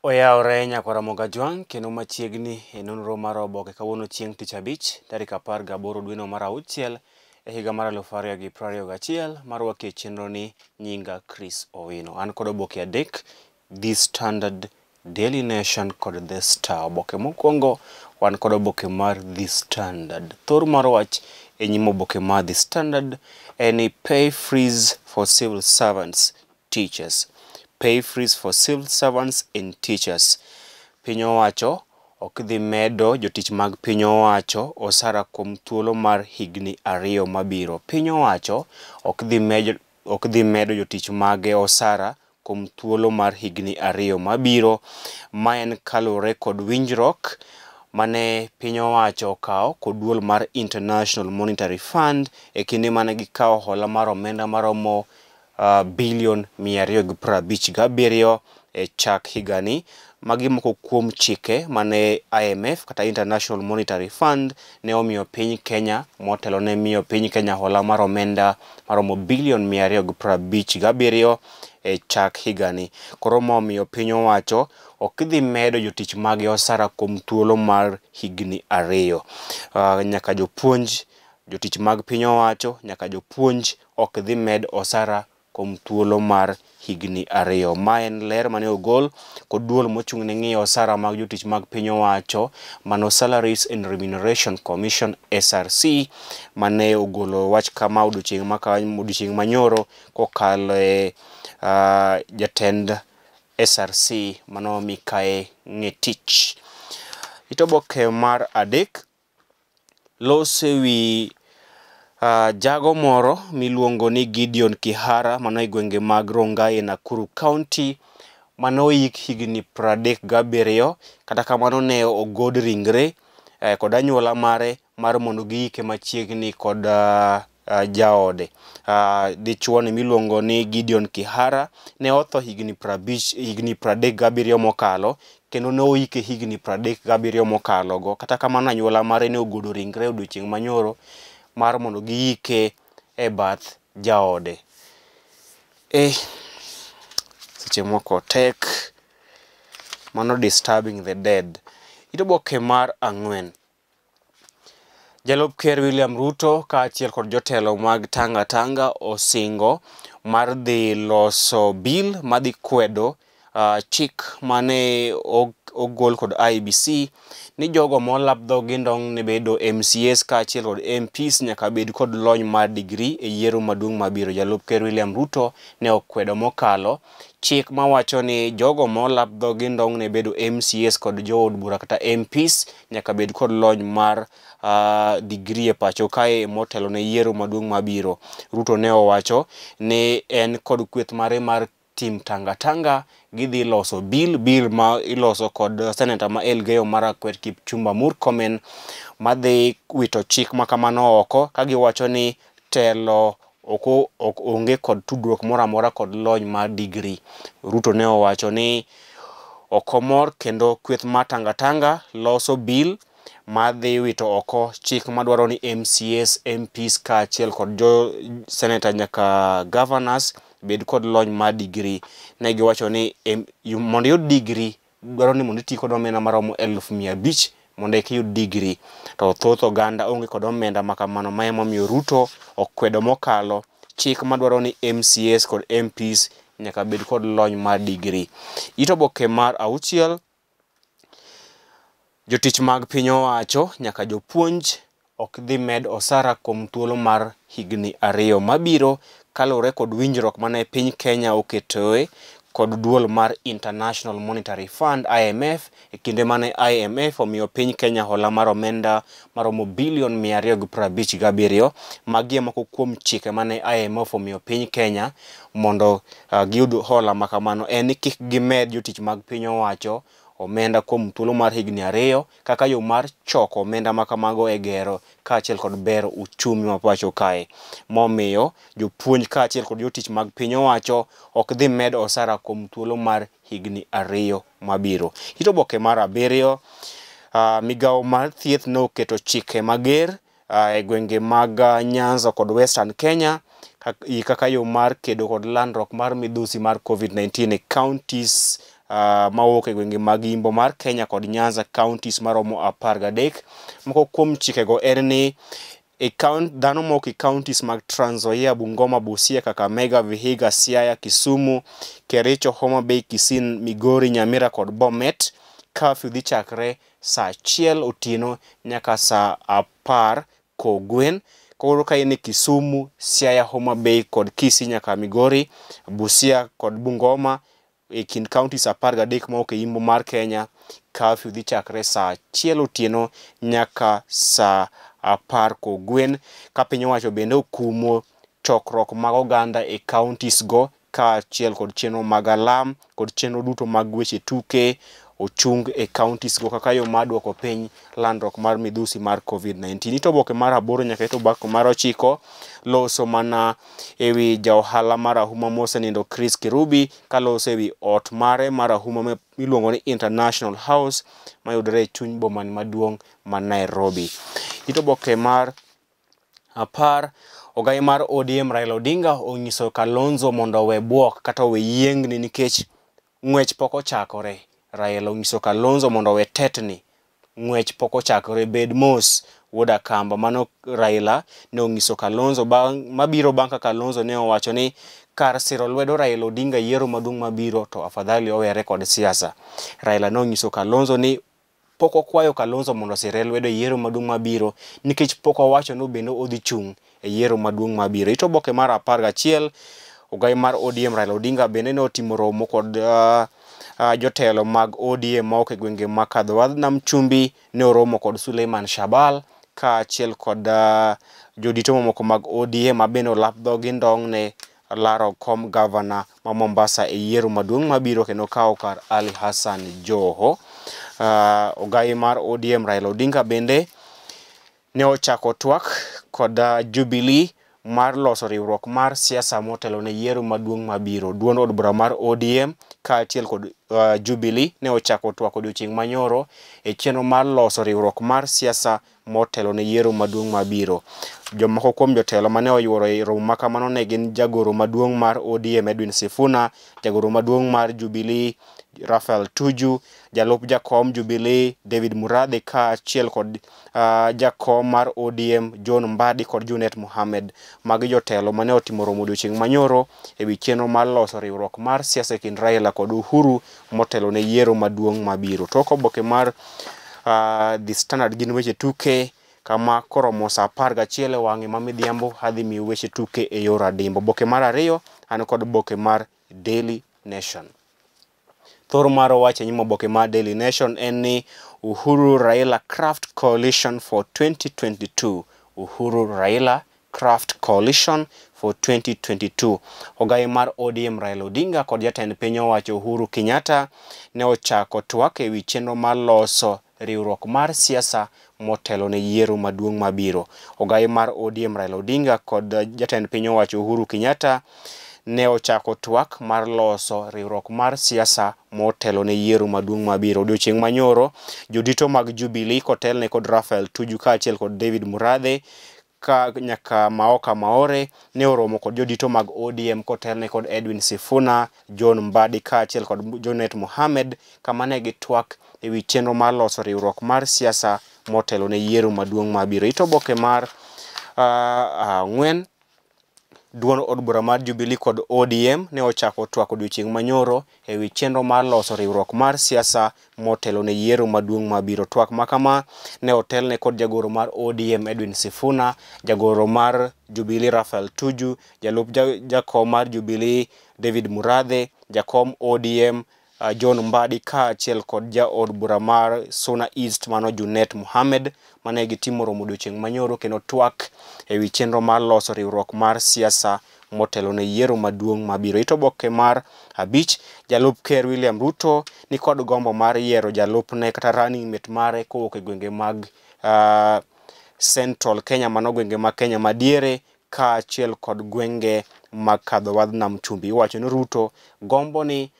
Oyawore nyakwar Ramogi Ajwang' kendo machiegni e nonro mar oboke kawuono chieng' tich abich tarik 18 dweno mar auchiel e higa mar 2021 marwaki e chenro ni nyinga Chris Owino. An kod oboke adek, The Standard, Daily Nation kod The Star. Oboke mokwongo wan kod oboke mar The Standard. Thor mar wach e nyim oboke mar The Standard en ni pay freeze for civil servants, teachers. Pay freeze for civil servants and teachers. Piny owacho ok dhi medo jotich mag piny owacho osara kuom thuolo mar higni 2 mabiro. Piny owacho ok dhi medo jotich mage osara kuom thuolo mar higni 2 mabiro. Ma en kaluwore kod winjruok mane piny owacho okawo kod duol mar International Monetary Fund e kinde mane gikawo hola mar omenda maromo bilion 257 e chak higani. Magi moko kuom chike mane IMF kata International Monetary Fund ne omiyo piny Kenya motelo ne miyo piny Kenya hola mar omenda maromo bilion 257 e chak higani. Koro ma omiyo piny owacho ok dhi medo jotich mage osara kuom thuolo mar higni 2. Nyaka jopuonj, jotich mag piny owacho nyaka jopuonj ok dhi med osara kuom thuolo mar higni 2. Ma en ler mane ogol kod duol mochung' ne ng'iyo osara mag jotich mag piny owacho mano Salaries and Remuneration Commission SRC mane ogolo wach kama odiochieng' manyoro kokalo e jatend SRC mano Mikae Ng'etich. Itoboke mar adek lose wi jago moro miluongo ni Gideon Kihara mano e gwenge mag Rongai e Nakuru County mano oyik higni 37. Kata kamano ne ogod ringre kod anyuola mare mar mondo giike machiegni kod jaode. Dichuo ni miluongo ni Gideon Kihara ne otho higni 37 mokalo kendo ne oike higni 37 mokalo go. Kata kamano anyuola mare ne ogodo ringre odiochieng' manyoro mar mondo giike e bath jaode. Seche moko tek, mano disturbing the dead. Itoboke mar 4. Jalup Ker William Ruto kaachiel kod jotelo mag Tanga Tanga osingo mar dhi loso bill madhi kwedo chik mane ogol kod IEBC ni jogo molap dhogi ndong' ne bedo MCAs kaachiel kod MPs nyaka bed kod lony mar degree e yiero maduong' mabiro. Jalup Ker William Ruto ne okwedo mokalo chik mawacho ni jogo molap dhogi ndong' ne bedo MCAs kod jood bura kata MPs nyaka bed kod lony mar degree e pacho kae motelo ne yiero maduong' mabiro. Ruto ne owacho ni en kod kweth mare mar Team Tanga Tanga gidhi loso bill ma iloso kod seneta ma Elgeyo Marakwet Kipchumba Murkomen madhi wito chik makamano oko kagiwacho ni telo ok onge kod tudruok moro amora kod lony mar degree. Ruto ne owacho ni ok omor kendo kweth mar Tanga Tanga loso bill madhi wito oko chik madwaro ni MCAs, MPs kaachiel kod jo seneta nyaka governors bed kod lony mar degree. Ne giwacho ni mondo iyud degree dwaro ni mondo iti kod omenda maromo 500,000 mondo eka iyud degree. To thoth oganda onge kod omenda makamano, ma emomiyo Ruto okwedo mokalo chik madwaro ni MCAs kod MPs nyaka bed kod lony mar degree. Itoboke mar 6. Jotich mag piny owacho nyaka jopuonj ok dhi med osara kuom thuolo mar higni 2 mabiro kaluwore kod winjruok mane piny Kenya oketoe kod duol mar International Monetary Fund IMF e kinde mane IMF omiyo piny Kenya hola mar omenda maromo bilion 257. Magi e moko kuom chike mane IMF omiyo piny Kenya mondo giyud hola makamano en ni kik gimed jotich mag piny owacho omenda kuom thuolo mar higni 2 kaka yo mar choko omenda makamago e gero kaachiel kod bero uchumi ma pacho kae. Momiyo jopuonj kaachiel kod jotich mag piny owacho ok dhi med osara kuom thuolo mar higni 2 mabiro. Itoboke mar 7. Migawo mar thieth noketo chike mager e gwenge mag Nyanza kod Western Kenya kaka yo mar kedo kod landruok mar midhusi mar COVID-19 e counties mawuok e gwenge mag Imbo mar Kenya kod Nyanza counties maromo 13. Moko kuom chikego en ni dhano mawuok e counties mag Trans Nzoia, Bungoma, Busia, Kakamega, Vihiga, Siaya, Kisumu, Kericho, Homa Bay, Kisii, Migori, Nyamira kod Bomet. Curfew dhi chakre saa 1 otieno nyaka saa 10 kogwen. Koro ka in e Kisumu, Siaya, Homa Bay kod Kisii nyaka Migori, Busia kod Bungoma e kind counties 13 mawuok e Imbo mar Kenya, curfew dhi chakre saa 1 otieno nyaka saa 10 kogwen. Ka piny owacho bende okumo chokruok mag oganda e counties go kaachiel kod chenro mag alam kod chenro duto mag weche tuke ochung e counties go kaka yo mar duoko piny landruok mar midhusi mar COVID-19. Ito oboke mar 8 nyaka ito oboke mar 9 loso mana ewi ja ohala marahuma mosenindo Chris Kirubi kaloso ewi ot mare marahuma miluongo ni International House mayudore e chuny boma maduong' ma Nairobi. Ito oboke mar 10 ogai mar ODM Raila Odinga onyiso Kalonzo mondo owe buok kata owe yiengni nikech ng'wech pok ochakore. Raila onyiso Kalonzo mondo owe tetni, ng'wech pok ochakore, bed mos wuod Akamba. Mano Raila ne onyiso Kalonzo mabiro bang' ka Kalonzo ne owacho ni kar siro lwedo Raila Odinga yiero maduong' mabiro to afadhali owere kod siasa. Raila ne onyiso Kalonzo ni pok okwayo Kalonzo mondo osire lwedo e yiero maduong' mabiro nikech pok owacho ni bende odhi chung' e yiero maduong' mabiro. Ito oboke mar 11 ogai mar ODM Raila Odinga bende ne otimo romo kod jotelo mag ODM mawuok e gwenge mag Kadho Nam Chumbi. Ne oromo kod Suleiman Shabal kaachiel kod jodito mamoko mag ODM ma bende olap dhogi ndong' ne laro kom gavana ma Mombasa e yiero maduong' mabiro kendo kawo kar Ali Hassan Joho. Ogai mar ODM Raila Odinga bende ne ochako twak kod Jubilee mar loso riwruok mar siasa motelo ne yiero maduong' mabiro. Duond od bura mar ODM kaachiel kod Jubilee ne ochako twak odiochieng' manyoro e chenro mar loso riwruok mar siasa motelo ne yiero maduong' mabiro. Jomoko kuom jotelo mane oyuoro e romo makamano ne gin jagoro maduong' mar ODM Edwin Sifuna, jagoro maduong' mar Jubilee Raphael Tuju, jalup jakom Jubilee David Murathe kaachiel kod jakom mar ODM John Mbadi kod Junet Mohamed. Magi jotelo mane otimo romo odiochieng' manyoro ewi chenro mar loso riwruok mar siasa e kind Raila kod Uhuru motelo ne yiero maduong' mabiro. Tok oboke mar The Standard gin weche tuke kama koromo saa 11 e wang'e ma midhiambo adhi miyo weche tuke e yor adimbo. Oboke mar 2 an kod oboke mar Daily Nation. Thor mar wach e nyim oboke mar Daily Nation en ni Uhuru Raila Craft Coalition for 2022. Uhuru Raila Craft Coalition for 2022. Ogai mar ODM Raila Odinga kod jatend piny owacho Uhuru Kenyatta ne ochako twak ewi chenro mar loso riwruok mar siasa motelo ne yiero maduong' mabiro. Ogai mar ODM Raila Odinga kod jatend piny owacho Uhuru Kenyatta ne ochako twak mar loso riwruok mar siasa motelo ne yiero maduong' mabiro. Odiochieng' manyoro, jodito mag Jubilee kotelne kod Raphael Tuju kaachiel kod David Murathe ka nyaka Maoka Maore ne oromo kod jodito mag ODM kotelne kod Edwin Sifuna, John Mbadi kaachiel kod Junet Mohamed kama ne gitwak ewi chenro mar loso riwruok mar siasa motelo ne yiero maduong' mabiro. Ito oboke mar 4 duond od bura mar Jubilee kod ODM ne ochako twak odiochieng' manyoro ewi chenro mar loso riwruok mar siasa motelo ne yiero maduong' mabiro. Twak makama ne otelne kod jagoro mar ODM Edwin Sifuna, jagoro mar Jubilee Raphael Tuju, jalup jakom mar Jubilee David Murathe, jakom ODM John Mbadi kaachiel kod jaod bura mar Suna East mano Junet Mohamed mane gitimo romo odiochieng' manyoro kendo twak ewi chenro mar loso riwruok mar siasa motelo ne yiero maduong' mabiro. Ito oboke mar 5 jalup ker William Ruto ni kod gombo mar yiero jalupne kata running mate mare kowuok e gwenge mag Central Kenya, mano gwenge mag Kenya madiere kaachiel kod gwenge mag Kadho Wadh Nam Chumbi. Iwacho ni Ruto gombo ni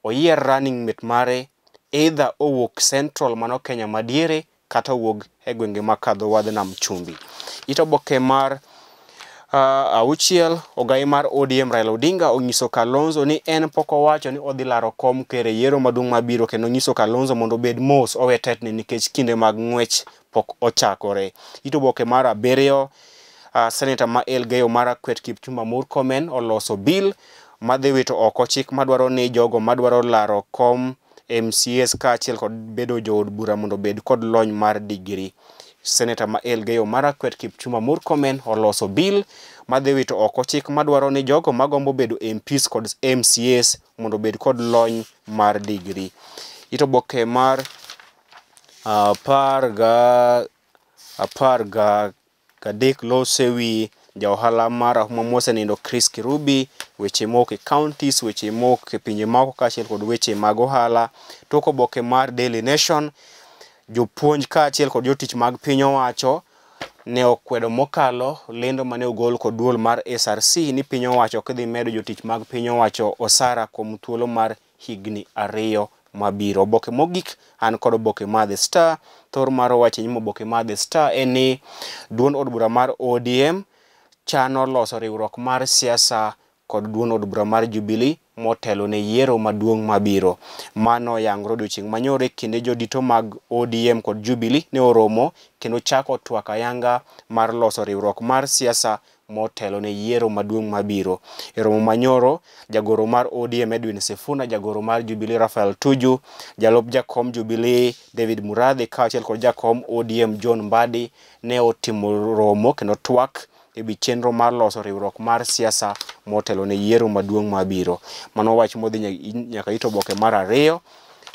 oyier running mate mare either owuok Central mano Kenya madiere kata owuok e gwenge mag Kadho Wadh Nam Chumbi. Ito oboke mar auchiel, ogai mar ODM Raila Odinga onyiso Kalonzo ni en pok owacho ni odhi laro kom ker e yiero maduong' mabiro, kendo onyiso Kalonzo mondo obed mos owe tetni nikech kinde mag ng'wech pok ochakore. It oboke mar 7, Senator ma Elgeyo Marakwet Kipchumba Murkomen oloso bill madhi wito oko chik madwaro ni jogo madwaro laro kom MCAs kaachiel kod bedo jood bura mondo obed kod lony mar digri. Senator ma Elgeyo Marakwet Kipchumba Murkomen oloso bill madhi wito oko chik madwaro ni jogo magombo bedo MPs kod MCAs mondo obed kod lony mar digri. It oboke mar 13 lose wi jaohala marahuma mosenindo Chris Kirubi, weche mok e counties, weche mok e pinje maoko kaachiel kod weche mag ohala. Tok oboke mar Daily Nation, jopuonj kaachiel kod jotich mag piny owacho ne okwedo mokalo lendo mane ogol kod duol mar SRC ni piny owacho ok dhi medo jotich mag piny owacho osara kuom thuolo mar higni 2 mabiro. Oboke mogik an kod oboke mar The Star. Thor mar wach e nyim oboke mar The Star en ni duond od bura mar ODM chano loso riwruok mar siasa kod duond od bura mar Jubilee motelo ne yiero maduong' mabiro. Mano oyangore odiochieng' manyoro e kinde jodito mag ODM kod Jubilee ne oromo kendo chako twak ayanga mar loso riwruok mar siasa motelo ne yiero maduong' mabiro. E romo manyoro, jagoro mar ODM Edwin Sifuna, jagoro mar Jubilee Raphael Tuju, jalup jakom Jubilee David Murathe kaachiel kod jakom ODM John Mbadi ne otimo romo kendo twak ewi chenro mar loso riwruok mar siasa motelo ne yiero maduong' mabiro. Mano wach modhi nyaka it oboke mar 2,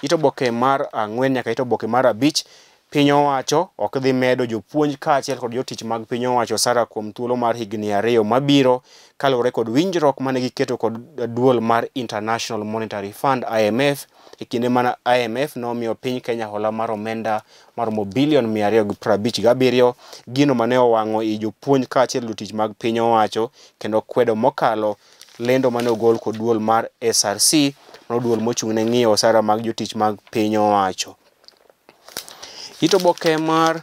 it oboke mar 4 nyaka it oboke mar 5. Piny owacho ok dhi medo jopuonj kaachiel kod jotich mag piny owacho osara kuom thuolo mar higni 2 mabiro kaluwore kod winjruok mane giketo kod duol mar International Monetary Fund IMF e kinde mana IMF nomiyo piny Kenya hola mar omenda maromo bilion 257, gino mane owang'o i jopuonj kaachiel jotich mag piny owacho kendo kwedo mokalo lendo mane ogol kod duol mar SRC, mano duol mochung' ne ng'iyo osara mag jotich mag piny owacho. It oboke mar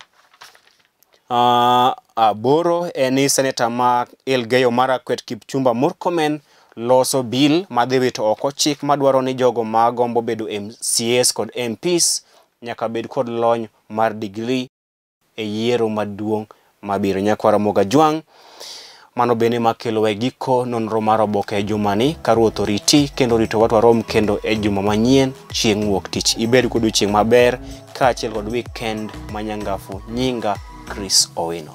8 en ni Senator ma Elgeyo Marakwet Kipchumba Murkomen loso bill madhi wito oko chik madwaro ni jogo magombo bedo MCAs kod MPs nyaka bed kod lony mar digri e yiero maduong' mabiro. Nyakwara Ramogi Ajwang', mano bende makelo e giko nonro mar oboke e jumani. Ka Ruoth oriti kendo oritowa to warom kendo e juma manyien chieng' wuok tich. Ibed kod odiochieng' maber kaachiel kod weekend manyangafu. Nyinga Chris Owino.